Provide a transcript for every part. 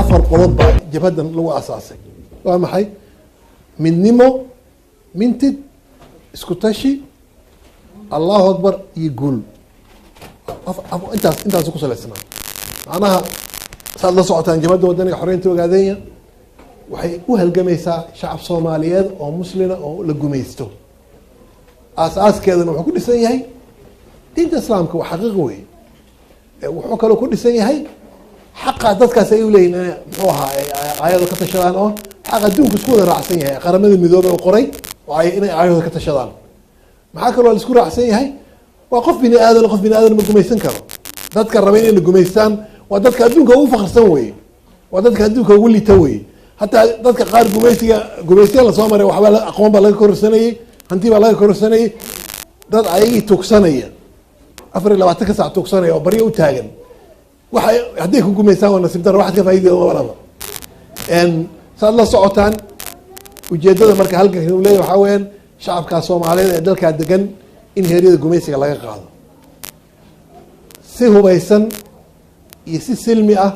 Afar qodob baa jabhaddan lagu asaasay. Waa maxay? Midnimo, mintid, isku tashi, Allahu akbar iyo guul. Intaas ku salaysnaa. Macnaha, saad la socotaan, Jabhadda Wadaniga Xoreynta Ogaadeenya waxay u halgamaysaa shacab Soomaaliyeed oo muslina oo la gumaysto. Aas-aaskeedana wuxuu ku dhisan yahay diinta Islaamka, waa xaqiiq wey. Wuxuu kaloo ku dhisan yahay xaqa dadkaas ay uleeyihin inay, muxuu ahaa, aayado ka tashadaan, oo xaq adduunka isku wada raacsan yahay, Qaramada Midoobey oo qoray oo ay inay aayadooda ka tashadaan. Maxaa kaloo la isku raacsan yahay? Waa qof bini aadan, qof bini aadan ma gumaysan karo. Dadka raba inay la gumaystaan waa dadka adduunka ugu fakarsan weye, waa dadka adduunka ugu lita weye. Hataa dadka qaar gumaysiga, gumaysiya lasoo maray, waxbaa aqoon baa laga kororsanayey, hanti baa laga kororsanayey. Dad ayagii tugsanaya, 24-ka saac tugsanaya oo baryo u taagan, waxay hadday ku gumaystaan waa nasiib daro, waxaad ka faa'iidaya malaba. Saad la socotaan, ujeedada marka halgankan uu leeyahy waxaa weeyaan shacabkaa Soomaaliyeed ee dalkaa degan in heeryada gumaysiga laga qaado, si hubaysan iyo si silmi ah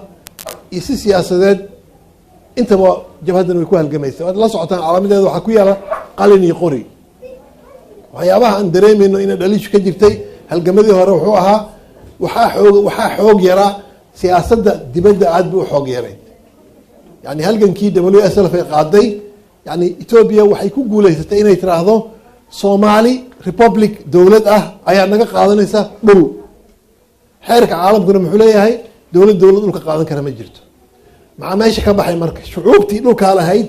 iyo si siyaasadeed intaba. Jabhaddan way ku halgamaysa. Waad la socotaan, calaamadeeda waxaa ku yaala qalin iyo qori. Waxyaabaha aan dareemayno inay dhaliishu ka jirtay halgamadii hore wuxuu ahaa waxaa xoog yaraa siyaasadda dibadda, aad bu u xoog yarayd. Yani halgankii WSLF ay qaaday, yani Etoobiya waxay ku guuleysatay inay tiraahdo Somali Republic dowlad ah ayaa naga qaadanaysa dhul. Xeerka caalamkuna muxuu leeyahay? Dowlad dhulka qaadan kara ma jirto. Maxaa meesha ka baxay marka? Shucuubtii dhulkaa lahayd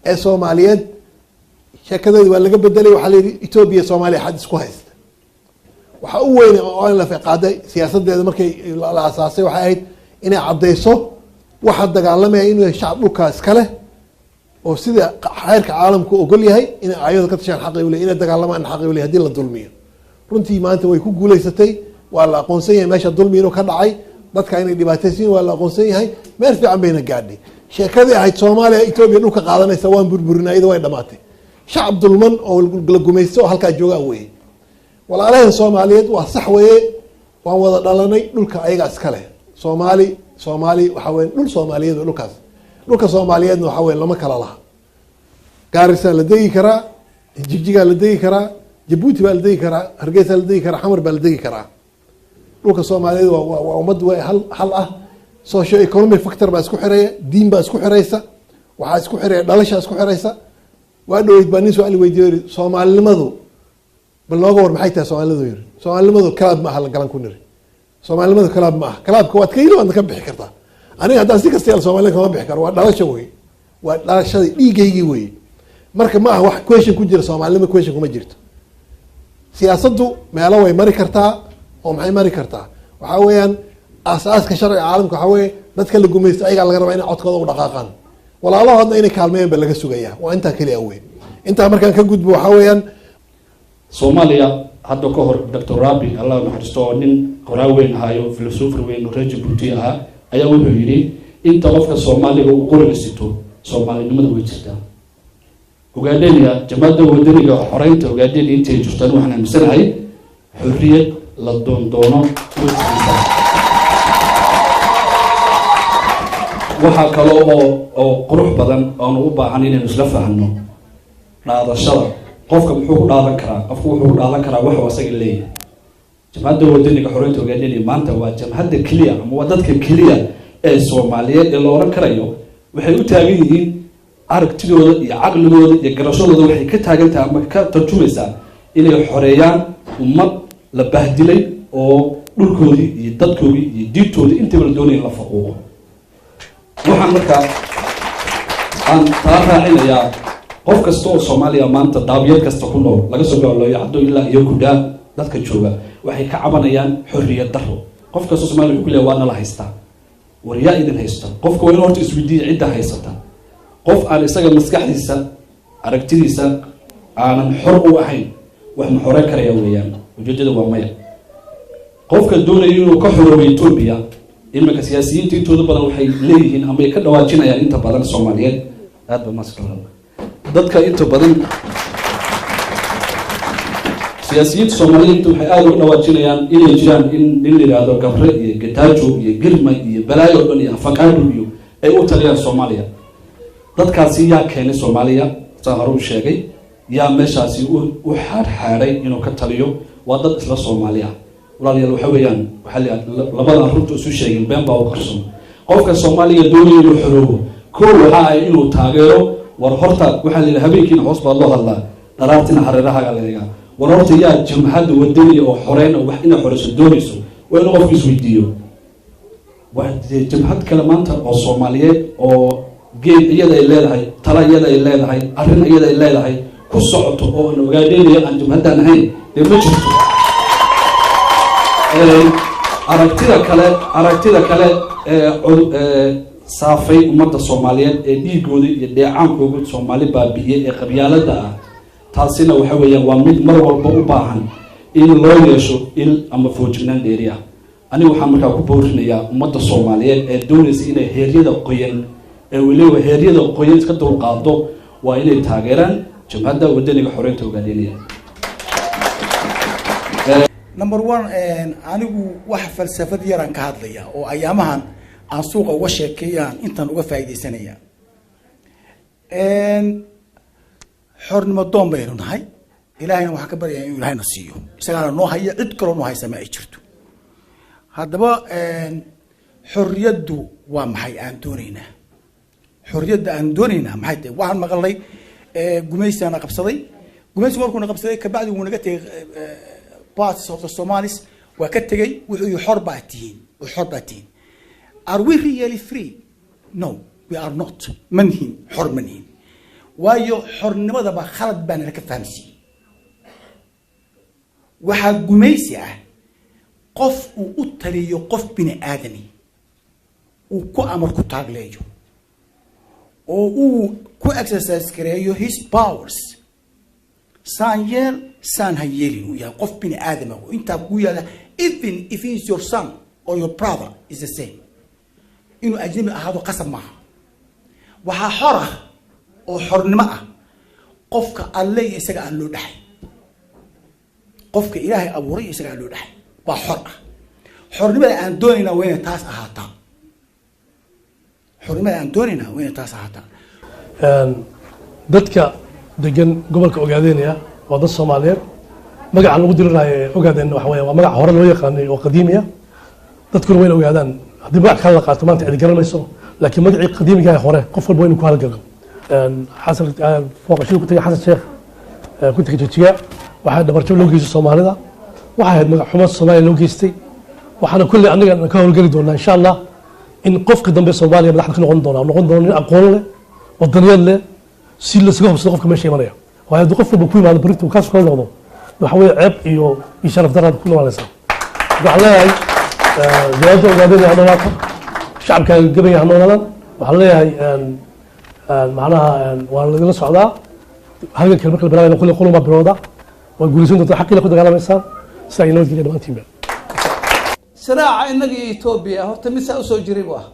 ee Soomaaliyeed sheekadeedi waa laga bedelay. Waxaa la yidhi Etoobiya, Soomaaliya xad isku haysta. Waxaa u weyn oo ONLF qaaday siyaasadeeda markay la asaasay waxay ahayd inay caddayso waxa dagaalamaya inuu yahay shacab dhulkaa iska leh, oo sida xeerka caalamku ogol yahay inay aayado ka tashaan xaqay ule, inay dagaalamaan xaqay ule haddii la dulmiyo. Runtii maanta way ku guuleysatay. Waa la aqoonsan yahay meesha dulmi inuu ka dhacay, dadka inay dhibaataysiin waa la aqoonsan yahay. Meel fiican bayna gaadhay. Sheekadii ahayd Soomaaliya Etoobiya dhulka qaadanaysa waan burburinay, iyada way dhamaatay. Shacab dulman oo la gumaysto oo halkaa joogaa weeye. Walaalaheen Soomaaliyeed waa sax weeye, waan wada dhalanay, dhulka ayagaa iska leh. Soomaali, Soomaali waxaa weya dhul Soomaaliyeed wey dhulkaas. Dhulka Soomaaliyeedna waxaa weya lama kala laha. Gaarisaa la degi karaa, Jigjigaa la degi karaa, Jabuuti baa la degi karaa, Hargeysaa la degi karaa, Xamar baa la degi karaa. Dhulka Soomaaliyeed waa ummad w hal hal ah. Socio economic factor baa isku xireeya, diin baa isku xireysa, waxaa isku xireeya dhalashaa isku xireysa. Waa dhaweyd baa nin su-aal weydiiyo yiri, "Soomaalinimadu bal nooga war, maxay tahay soomaalinimadu?" Yiri, "Soomaalinimadu club ma aha." La galan ku niri, "Soomaalinimadu club ma aha. Clubka waad ka yili, waadna ka bixi kartaa. Aniga haddaan si kasta yaal Soomaalida kama bixi karo. Waa dhalasha wey, waa dhalashadii, dhiigaygii wey." Marka ma aha wax question ku jira, soomaalinimo question kuma jirto. Siyaasaddu meelo way mari kartaa. Oo maxay mari kartaa? Waxaa weeyaan aasaaska sharciga caalamka waxaa weeye dadka la gumaysto ayagaa laga rabaa inay codkooda u dhaqaaqaan, walaalahoodna inay kaalmeeyaan ba laga sugayaa. Waa intaa keliya wey. Intaa markaan ka gudbo, waxaa weeyaan Soomaaliya hadda ka hor, Doctor Rabi, Allah naxariisto, oo nin qoraa weyn ahaayo, philosopher weyn oo reer Jabuuti ahaa, ayaa wuxuu yidhi inta qofka Soomaaliga uu qoriga sito, soomaalinimada way jirtaa. Ogaadenia, Jamaada Wadaniga Xoreynta Ogaadenia intay jirtaan, waxaan aaminsanahay xorriyad la doondoono way jirtaa. Waxaa kaloo oo qurux badan oonu u baahan inaynu isla fahanno dhaadashada. Qofka muxuu ku dhaadan karaa? Qofku wuxuu ku dhaadan karaa waxuu asaga leeyahay. Jamhadda Wadaniga Xoreynta Ogaadenia maanta waa jamhadda keliya ama waa dadka keliya ee Soomaaliyeed ee la oran karayo waxay u taagan yihiin aragtidooda iyo caqligooda iyo garashadooda. Waxay ka taagan tahay ama ka tarjumaysaa inay xoreeyaan ummad la bahdilay oo dhulkoodii iyo dadkoodii iyo diintoodii intaba la doonaya in la faquuqo. Waxaan markaa aan taa raacinayaa, qof kasta oo Soomaaliya maanta daabiyad kasta ku nool, laga soo gabalooyo Caddo ilaa iyo Kudhaa, dadka jooga waxay ka cabanayaan xorriyad daro. Qof kastoo Somalia wuxuu ku leeyahay waa nala haystaa. War yaa idin haysta? Qofka waa in horta isweydiiya cidda haysata. Qof aan isaga maskaxdiisa, aragtidiisa aanan xor u ahayn, wax ma xoreyn karaya weeyaan? Ujeedada waa maya. Qofka doonaya inuu ka xoroobo Etoobiya, iminka siyaasiyiinta intooda badan waxay leeyihiin ama ay ka dhawaajinayaan inta badan Soomaaliyeed, aad ba maska dadka inta badan siyaasiyiinta Soomaaliyeed waxay aada uga dhawaajinayaan inay jiraan in nin la yihahdo Gabre iyo Gataajo iyo Girma iyo balaayo o dhan iyo Afakaado iyo Ay u taliyaan Soomaaliya. Dadkaasi yaa keenay Soomaaliya? Saan hore u sheegay, yaa meeshaasi u xaadxaadhay inuu ka taliyo? Waa dad isla Soomaaliya. Walaalayaal, waxa weeyaan, waxaa la labadan runta isu sheegin, been baa u qarsoon. Qofka Soomaaliya doonaya inuu xoroobo, kow waxa ay inuu taageero. War horta, waxaa la yidhi, habeenkiina hoos baa loo hadlaa, dharaartina hareerahaaga la eegaa. War horta, yaa jamhadda wadaniya oo xoreyn oo wax inay xoreyso doonayso? Waa inuu qofku isweydiiyo. Waa dee jamhad kale maanta oo Soomaaliyeed oo geed iyada ay leedahay, tala iyada ay leedahay, arrin iyada ay leedahay ku socoto oo aan ogaadeenaya aan jamhaddaan ahayn, dee ma jirto. Aragtida kale ee saafay ummadda Soomaaliyeed ee dhiigooda iyo dheecaankooga Soomaali baabi'iyey ee qabyaalada ah, taasina waxa weeyaan waa mid mar walba u baahan in loo yeesho il ama foojignaan dheeri ah. Aniga waxaan markaa ku boorinayaa ummadda Soomaaliyeed ee doonaysa inay heeryada qoyan, ee weliba heeryada qoyan iska dulqaado, waa inay taageeraan Jamhadda Wadaniga Xoreynta Ogaadeenaya. Number one, anigu wax falsafad yaraan ka hadlaya oo ayaamahan aan suuqa uga sheekeeyaan, intaan uga faaidaysanaya. Xornimo doon baynu nahay. Ilaahayna waxaan ka baryaya inuu Ilahayna siiyo, isagaana noo haya, cid kaloo noo haysa ma ay jirto. Haddaba xorriyaddu waa maxay aan doonaynaa? Xorriyadda aan doonaynaa maxay tahay? Waxaan maqalnay gumaysiana qabsaday. Gumaysigu markuuna qabsaday kabacdi wuu naga tegay. Parts of the Somalis waa ka tegey. Wuxuu yihi, "Xor baa tihiin oo xor baa tihiin." Are we really free? No, we are not. Ma nihin xor, ma nihin. Waayo, xornimadaba khalad baa nala ka fahamsiiyey. Waxaa gumaysi ah qof uu u taliyo qof bini aadami, uu ku amar ku taagleeyo oo uu ku exercise gareeyo his powers, saan yeel, saan ha yeelin, uu yahay qof bini aadama oo intaa kugu yaala. Even if he is your son or your brother is the same. Inuu ajnabi ahaado qasab maaha. Waxaa xor ah oo xornimo ah qofka Alle iyo isaga aan loo dhaxay, qofka Ilaahay abuuray iyo isaga aan loo dhaxay baa xor ah. Xornimada aan doonaynaa waa inay taas ahaataa. Xornimada aan doonaynaa waa inay taas ahaataa. Dadka degan gobolka Ogaadeynaya waa dad Soomaaliyeed. Magaca lagu diriraayo ee Ogaadeen waxa weya waa magac hore loo yaqaanay oo qadiimiya. Dadkuna wayna ogaadaan, haddii magac kale la qaato maanta cidi garan mayso, laakiin magacii qadiimiga ee hore qof walba waa inuu ku halgalo. Xasan fooqashadii ku tagay Xasan Sheekh ku tagay Jijiga, waxaa dhabarjab loo geystay Soomaalida, waxay ahayd magac xumo Soomaaliya loo geystay. Waxaana kulley aniga ka howlgeli doonaa, insha Allah, in qofka dambe Soomaaliya madaxda ka noqon doona noqon doono nin aqoon leh, wadaniyad leh, si lasaga hubsado qofka meesha imanaya. Waayo, haddii qof walba ku yimaado berrito uu kaas kala noqdo, waxa weeye ceeb iyo sharaf daraad ku noqonaysaa. Waxaan leeyahay, jawaabta Ogaadeen ha noolaato, shacabka gabaya ha noolaadaan. Waxaan leeyahay, macnaha waa lagala socdaa halgankan. Marka la bilaabayna kulle qulun baa bilowda. Waa guulaysan doontaa, xaqiina ku dagaalamaysaan. Sidaa inoo nabadgelya dhammaantiinba. Siraaca innaga iyo Etoobiya horta mid saa usoo jiray bu ah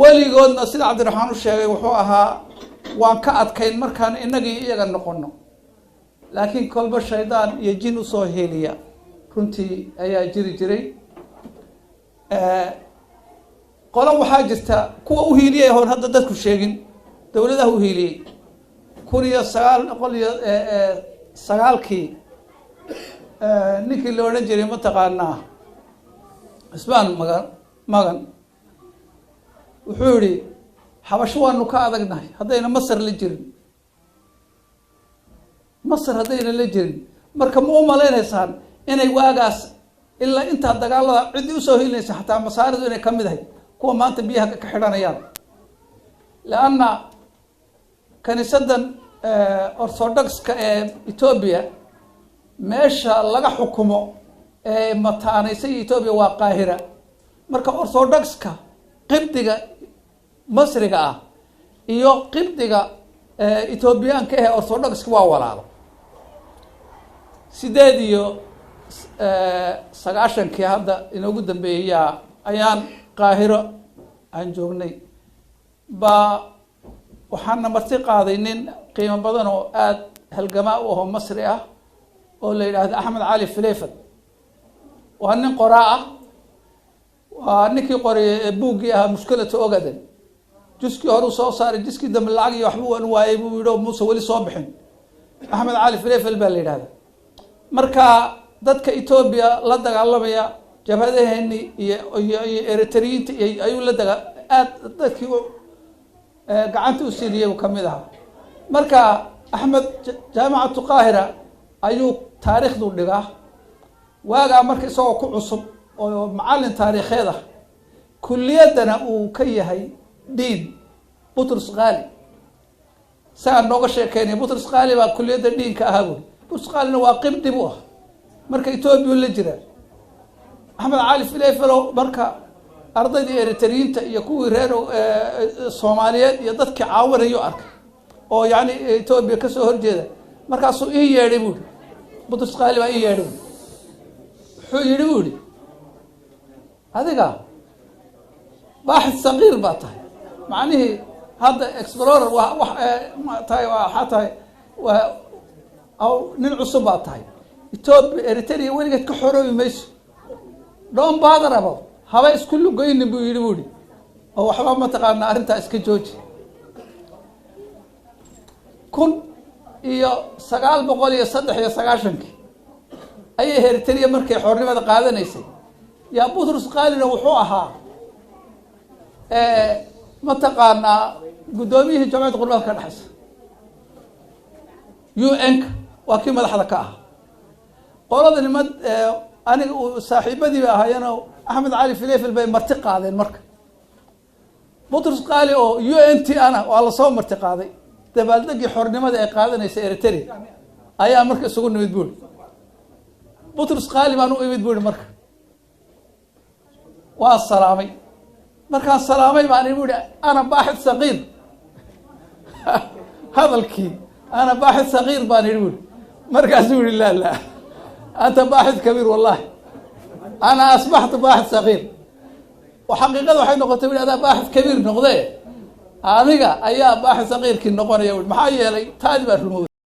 weligoodna. Sida Cabdiraxmaan u sheegay, wuxuu ahaa waan ka adkayn markaan innagii iyaga noqono, laakiin kolba shaydaan iyo jin usoo heliya runtii ayaa jiri jiray. Qolo waxaa jirta kuwa u hiiliyay hoon hadda dadku sheegin, dowladaha u hiiliyey. 1909-kii ninkii la odhan jiray, mataqaanaa, Cismaan Magan Magan, wuxuu yihi, "Xabasho waanu ka adagnahay haddayna Masar la jirin, Masar haddayna la jirin." Marka ma u malaynaysaan inay waagaas ilaa intaa dagaalada ciddii usoo hilinaysa, xataa Masaaridu inay kamid ahay kuwa maanta biyaha ka xidhanayaan? Leanna kaniisadan Orthodoxka ee Etoobiya meesha laga xukumo ee mataanaysay Etoobiya waa Qaahira. Marka Orthodoxka Qibdiga Masriga ah iyo Qibdiga Etoobiyaanka ee Orthodoxka waa walaalo. 98-kii hadda inoogu dambeeyaa ayaan Qaahiro aan joognay, baa waxaana marti qaaday nin qiimo badan oo aada halgamaa u ahoo Masri ah oo la yidhaahdo Axmed Cali Filefad. Waa nin qoraa ah. Waa ninkii qoray buuggii ahaa Mushkilatu Ogaden. Juskii horeu soo saaray, juskii dambe lacag iyo waxba waan waayay buu yidhi, oo muuse weli soo bixin. Axmed Cali Filefel baa la yidhahda. Marka dadka Etoobiya la dagaalamaya, jabhadaheeni iyo Eritriyiinta iyo ayuu la daga aad dadkii gacanta u siiniyay buu kamid ahaa. Marka Axmed Jaamicatu Qaahira ayuu taariikhdu dhigaa waagaa. Marka isagoo ku cusub oo macalin taariikheed ah, kuliyaddana uu ka yahay dean, Butrus Khali isagaa nooga sheekeynaya. Butrus Khali baa kuliyadda dean-ka ahaa buuri. Butrus Khalina waa Qibdi buu ah. Marka Etoobiya la jira Axmed Cali Filefelo. Marka ardaydii Eritriyiinta iyo kuwii reer Soomaaliyeed iyo dadkii caawinayu arkay oo yani Etoobiya kasoo horjeeda. Markaasuu ii yeedhay buuri. Butrus Khali baa ii yeedhay buuri. Wuxuu yidhi, bu yihi, "Adiga baaxid saqiir baa tahay." Macnihii hadda explorer wa wa tahay, waxaa tahay waa nin cusub baa tahay. Etoobiya, Eritrea weligeed ka xoroobi mayso. Don't bother about, haba isku lugoynin, buu yidhi. Bu ihi, oo waxba mataqaana arrintaa iska jooji. 1993-kii ayay Eritrea markay xornimada qaadanaysay. Yaa Butrus Khalina wuxuu ahaa mataqaanaa guddoomiyihii Jamciyadda Qurbaadka ka dhexaysa UN-ka, waa kii madaxda ka ahaa qolada nimad. Aniga saaxiibadii bay ahaayeenoo Axmed Cali Filefel bay marti qaadeen. Marka Butrus Khali oo UN-t ana waa lasoo marti qaaday. Dabaaldegii xornimada ay qaadanaysa Eritrea ayaa marka isugu nimid, buuri. Butrus Khali baan u imid, buuri. Marka waa salaamay. Markaan salaamay baan bu ihi, "Ana baaxid saqiir." Hadalkii "ana baaxid saqiir" baan idhi, buuri. Markaasuu yihi, "Laa, laa, anta baaxid kabiir, wallahi ana asbaxtu baaxid saqiir." Xaqiiqada waxay noqotay, ui, adaa baaxid kabiir noqdee, aniga ayaa baaxid saqiirkii noqonaya, ui. Maxaa yeelay taadi baa rumowday.